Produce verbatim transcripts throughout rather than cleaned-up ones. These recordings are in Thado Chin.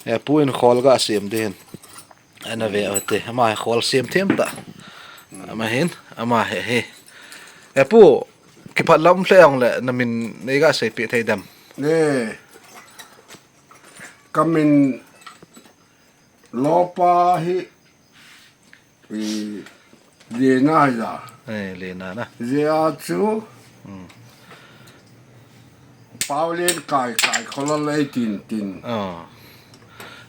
Eh, pu in khol ga sem ding hin. Ana ve u te. Ama hi khol sem them ta. Ama hin, ama hi hi. Eh, pu, kiphat lam hle ong le, na min nei ga seipeh thei dem? Ne. Ka min lopa hi, i, Lena hi ja. Eh, Lena na. Jia chu. Hmm. Paolian Kaikai Kholal ei tin tin. Ah.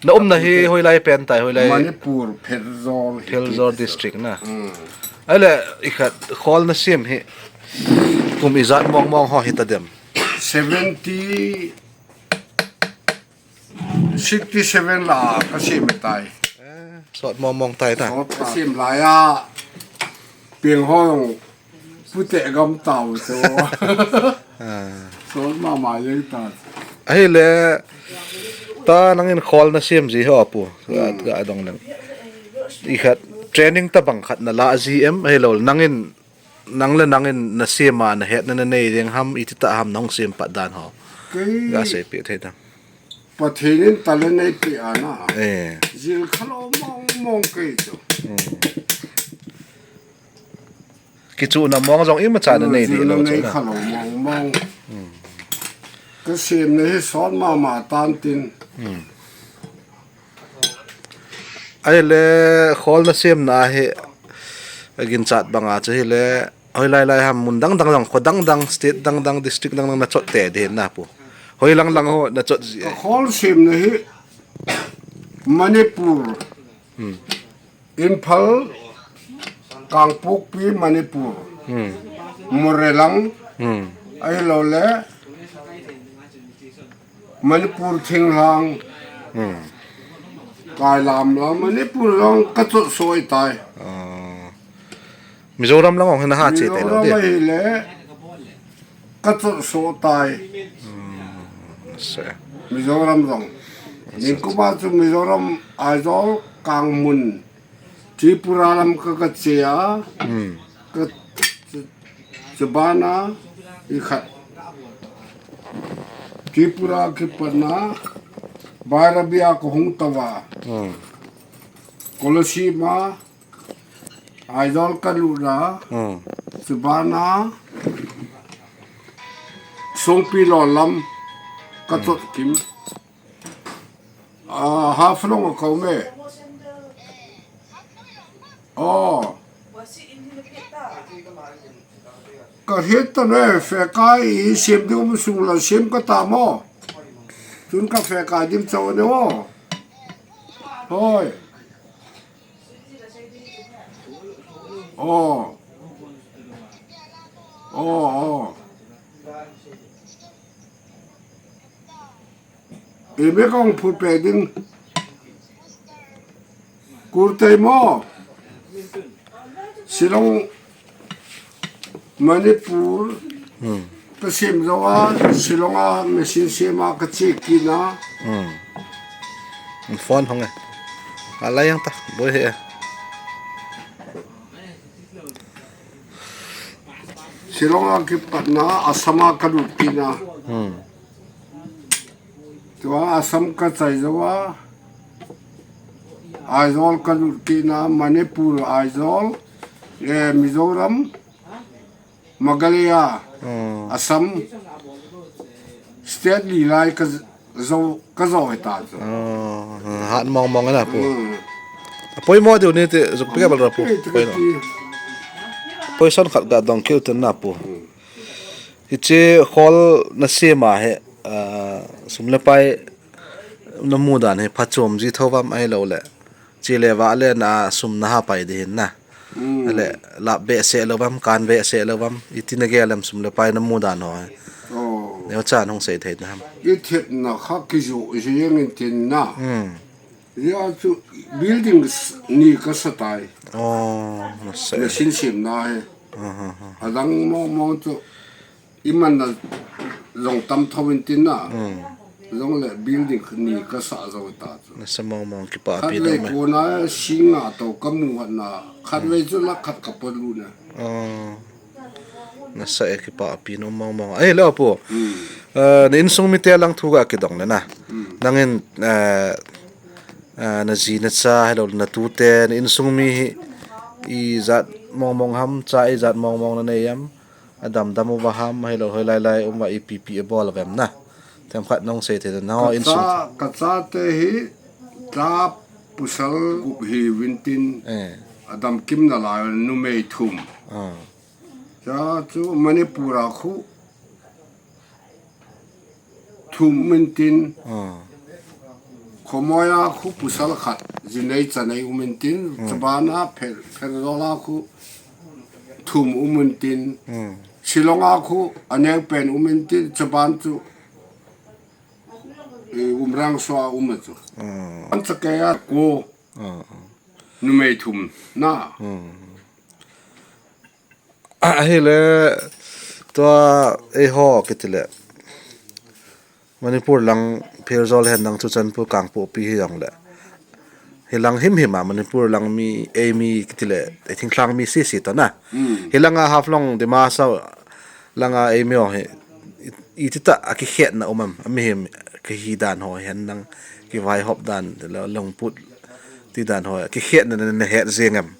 Na umna hi hoilai pen tai, hoilai? Manipur, Pherzawl hi Pherzawl ti district na. Hmm. Ahile, i khat khol na sem hi kum ijat mong mong ho hi ta dem? Seventy, sixty seven la ka sem tai. Eh, sot mong mong tai ta. Sot ka sem lai a, peng ho jong pute gam tau chu. Ah. Sot mama jeng ta. Ahile, ta nangin khol na sem ji ho pu. Ga, hmm, ga dong leng. I khat training tabang khat na la ji em, ahilou, nangin, nang le nangin na sem a, na hetna na nei ding ham, iti tah ham na hung sem pat dan ho. Kei ga seipeh thei dem? Pathen in talent eipeh a na. Eh. Jil khalou mong mong kei chu. Hmm. Kichuhna mong jong imacha na, hmm, nei ding lou chu na. Khalou mong mong. Hmm. Ka semna hi sot mama tan tin. Hmm. Ahile, khol na semna hi, aginchat banga chu hile, hoilai lai ham, mun dang dang jong, kho dang dang, state dang dang, district dang dang na chot te ding na pu? Hoilang lang ho na chot ji e? Ka khol semna hi Manipur. Hmm. Imphal, Kangpokpi, Manipur. Hmm. Morelang. Hmm. Ahilou le Manipur thinglhang. Hmm. Kailam lang, Manipur lang ka chot soi tai. Ah. Mizoram lang ong hina ha che tai lou. Mizoram di ahile ka chot so tai. Hmm. Se. Mizoram lang. Ningkuma chu Mizoram, Aizawl, Kangmun, Tripura lam ka ka che a, hmm, ka ch-, chabana i khat. Tripura kipatna, Bairabia ka hung tava. Hmm. Kolasib a, Aizawl ka lutna, hmm, chabana, Songpi lon lam, ka, hmm, chot kim. Ah, Haflong a ka um e. Oh. Ka het ta ne, fekai i sem ding um sung la sem ka ta mo. Tun ka fekai ding chau ne o. Hoi. Oh. Oh, oh. Ibe kong phut pe ding. Kurtei mo. Shillong, Manipur. Hmm. Ka sem jou a, Shillong a machine sem a ka che kit na. Hmm. Phone hong e. A lai yang ta, boi he. Shillong a kipatna, Assam a ka lut kit na. Hmm. Tua Assam ka chai jou a, Aizawl ka lut kit na, Manipur, Aizawl, eh, Mizoram, Meghalaya, hmm, Assam, state li lai ka jou, ka jou hita chu. Oh, hat mong mong na pu. Hmm. Poimo diu ni ti, jong pi ka bal ra pu. Poi no. Poison khat ga dong kit u tin na pu. Hmm. Hiche khol na sem a hi, ah, sum le pai na mu dan hi phachom ji tho vam ahilou le. Che le va le na sum na ha pai ding hin na. Hmm. Ale, lap behseh lou vam, kan behseh lou vam, iti na gel em sum le pai na mu dan ho hi. Oh. Neo chan hung sei thei na ham? I thepna kha kijoh jeng in tin na. Hmm. Hia chu building s-, ni ka sa tai. Oh, na sa. Machine sem na hi. Aha, aha. Adang mong mong chu i man na jong tam tho in tin na. Hmm. Jong le building ni ka sa jou ta chu. Na sa mong mong, kipa pi ta mai. Khatvei kona sing nga to ka mu na. Khatvei chu lakh khat ka pon lut na. Oh. Na sa e, kipa pi nom mong mong. Ei, le pu. Hmm. Eh, na insung mite lang thu ga kidong le na. Hmm. Nangin, eh, Ah, na ji na cha, hello, na tute, na insung mi hi, ijat mong mong ham, cha ijat mong mong na nei am, adam dam uva ham, hello, hoilai lai um uva ipi ipi abol uvem na. Themkhat nong sei thei na, ho insung. Ka cha, ka chate hi, cha pasal gup hi uvin tin, eh, adam kim nalai numei thum. Ah. Cha chu Manipur a khu thum um intin. Ah. Khomoi a khu pasal khat, ji nei cha nei um intin. Hmm. Chaban a Pher-, Pherzawl a khu thum um intin. Hmm. Shillong a khu aneo pen um intin. Chaban chu, eh, Umrangso a um a chu. Hmm. An cha ke a ko. Hmm. Numei thum na. Hmm. Ahile, tua eiho kiti le. Manipur lang Pherzawl hen lang Churachandpur Kangpokpi hi jong le. Hi lang himhim a Manipur lang mi, ei mi kiti le, ei thinglhang mi sisi to na. Hmm. Hi lang a Haflong Dima Hasao lang a ei mi ho hi, i, iti ta a kikhetna um am, a mihem kihi dan ho hen lang, kivaihop dan, lo, Lungput ti dan ho, kikhetna na, na het jeng am.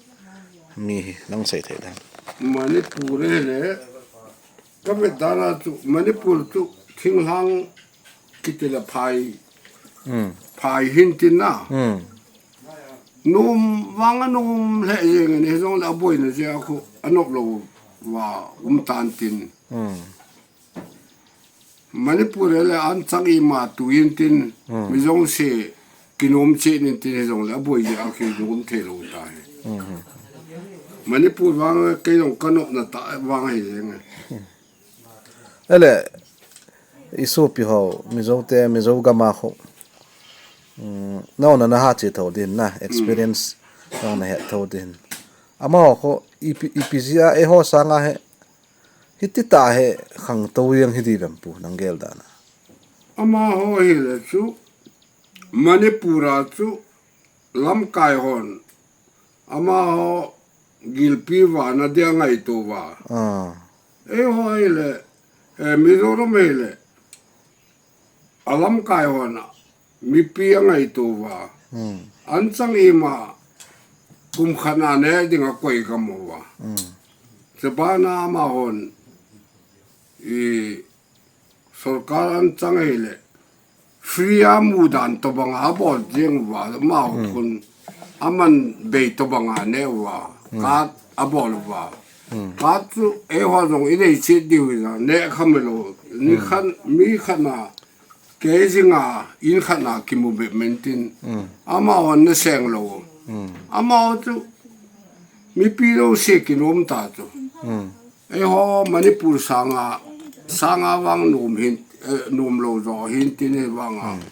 Mi hi nang sei thei dan. Manipur hi le, ka vet dan a chu, Manipur chu thinglhang kiti le phai, hmm, phai hin tin na. Hmm. Nom vang a nom le jeng in, hi jong le aboina jeh a khu, anop lou va um tan tin. Hmm. Manipur le an chang ima tu in tin, hmm, mi jong se kinom che nin tin hi jong le aboi jeh a kinom thei lou ta hi. Hmm. Manipur vang kei jong ka nopna tah vang hi jeng. Ele, i sopi ho, Mizo te, Mizo gam a khu. Hmm, nao na na ha che tho din na, experience, hmm, nao na he tho din. Amaho khu, ipi, ipi jeh a, eiho sanga he, hiti ta he khangtou jeng hi di vem pu nang gel dan a. Amaho hi le chu Manipur a chu lamkai hon amaho gilpi vana dia ngaito va. Ah. Eiho hi le, eh, Mizoram hi le, a lamkai hon a mipi a ngaito va. Hmm. An chang ima kum khat na ne ding a koi gam uva. Hmm. Chubana amahon i sorkar an chang hi le free a mu dan tobang a bol jeng uva, amahon, hmm, khun aman bei tobang a ne uva. Hmm. Card a bol uva. Hmm. Card chu eiho jong i nei chet diu hi na, ne kha me lou. Ni, hmm, khan, mi khat na Kei jing a, in khat na kimu bep men tin. Mm. Amahon na seng lou. Mm. Amaho chu, mipi lou se kinom ta chu. Mm. Eiho Manipur sanga, sanga vang nom hin, eh, nom lou jo hin tin hi vang a. Mm.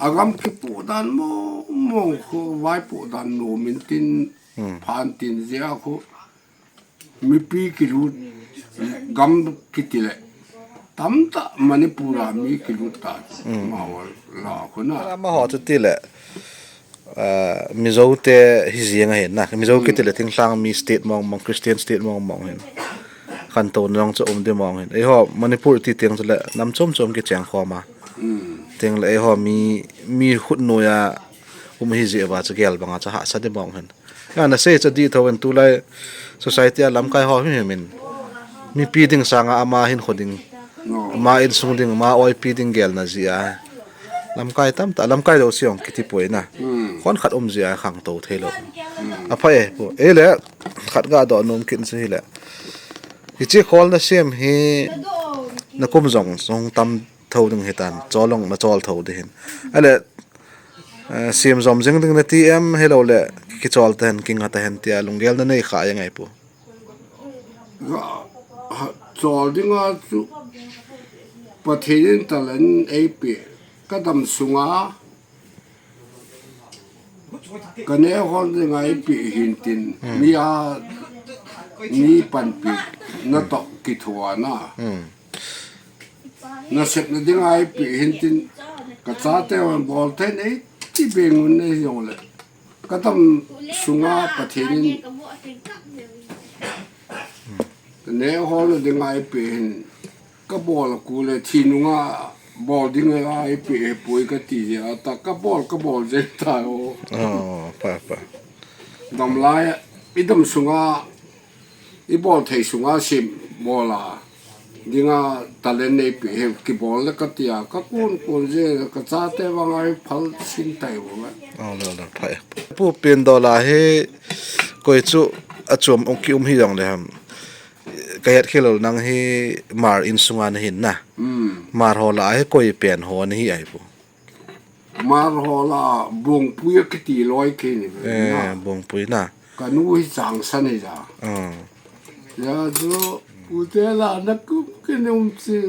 Agam kipoh dan mong mong khu, vaipoh dan nom in tin, mm, phan tin jeh a khu. Mipi kilut gam kiti le. Tamtah Manipur a mi kilut ta. Mm. Amaho la khu na. Amaho chu ti le, ah, Mizo te hi jeng ahin na. Mizo, mm, kiti le thinglhang mi state mong mong, Christian state mong mong hin. Khantouna jong chu um di mong hin. Eiho Manipur ti teng chu le nam chom chom kicheng khom a. Mm. Teng le eiho mi, mi khut noiya um hi jeh uva chu gel banga chu hahsa di mong hin. A, na sei chu di tho in tulai society a lamkai ho himhim in. Mipi ding sanga ama hinkho ding. No. Ama insung ding, ama oipi ding gel na jeh a. Lamkai tamtah, lamkai jouse jong kiti poi na. Hmm. Khon khat um jeh a khangtou thei lou. Hmm. Apha e, pu. Ei le, khat ga doh nom kit chu hi le. Hiche khol na sem hi, na kum jong, jong tam tho ding hi tan, chol jong na chol tho ding hin. A le, Eh, sem jom jing ding na ti em, hilou le, kichol ta hen, kinga ta hen tia, lunggel na nei kha e ngai pu. Ga, ha, chol ding a chu, Pathen in talent ei pe, ka dam sunga, ka neh hol ding a ei pe hin tin, hmm, mi a, mi panpi, na toh kithoa na. Hmm. Nasepna ding a ei pe hin tin, ka chate hon bol thei nei ti be ngun nei jong le. Ka dam sunga Pathen in ka neh hol na ding a ei pe hin, ka bol a ku le thi nunga bol ding a ei pe hi poi ka ti jeh a ta ka bol, ka bol jeng ta o. Oh, pa, pa. Damlai, i dam sunga, i bol thei sunga sim bola dinga talent nei pi he kibol le ka tia, ka kun kun je, ka chate vang ai phal sin tai bo ma. Oh, lo, lo, pa. Pu Pen Dola hi koi chu a chuam ong ki um hi jong le ham. Ka het khel nang hi Hmar in sunga na hin na. Hmm. Hmar ho la hi koi pen ho na hi ai pu. Hmar ho la Bongpui a kiti loi ke ni ve na. Eh, Bongpui na. Ka nu hi Changsan hi ja. Ah. Ya chu pute la na kum ke num chi.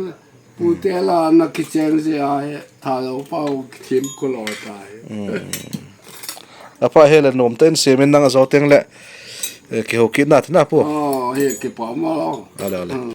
Pute la na kichen chi a he. Tha lo pau kithim ko lo ta he. Hmm. Apa he le nom ten se men nang a zo teng le. Eh, ki ho ki na ti na pu. Oh, he ki pa ma lo. Ale, ale. Hmm.